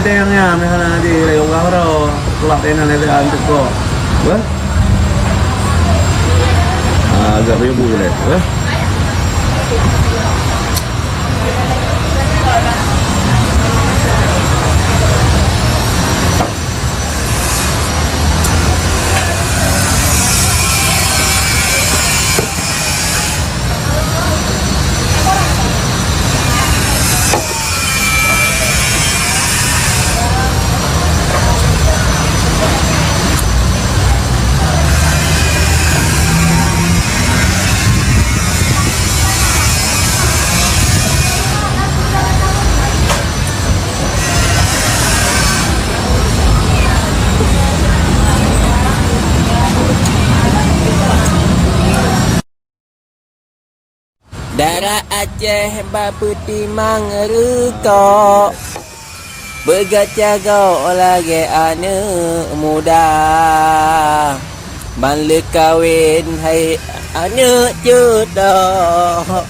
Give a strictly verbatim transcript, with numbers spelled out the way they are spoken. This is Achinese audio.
Teng nyan, misalnya di Rayong Gahra, kelak teng nyan ada antuk kok. Wah? Ah, agak ribu leh, wah? Dara Aceh bak peutimang reukok, beugacagok lagée aneuëk muda. Ban leukawen hai aneuëk ceudoh,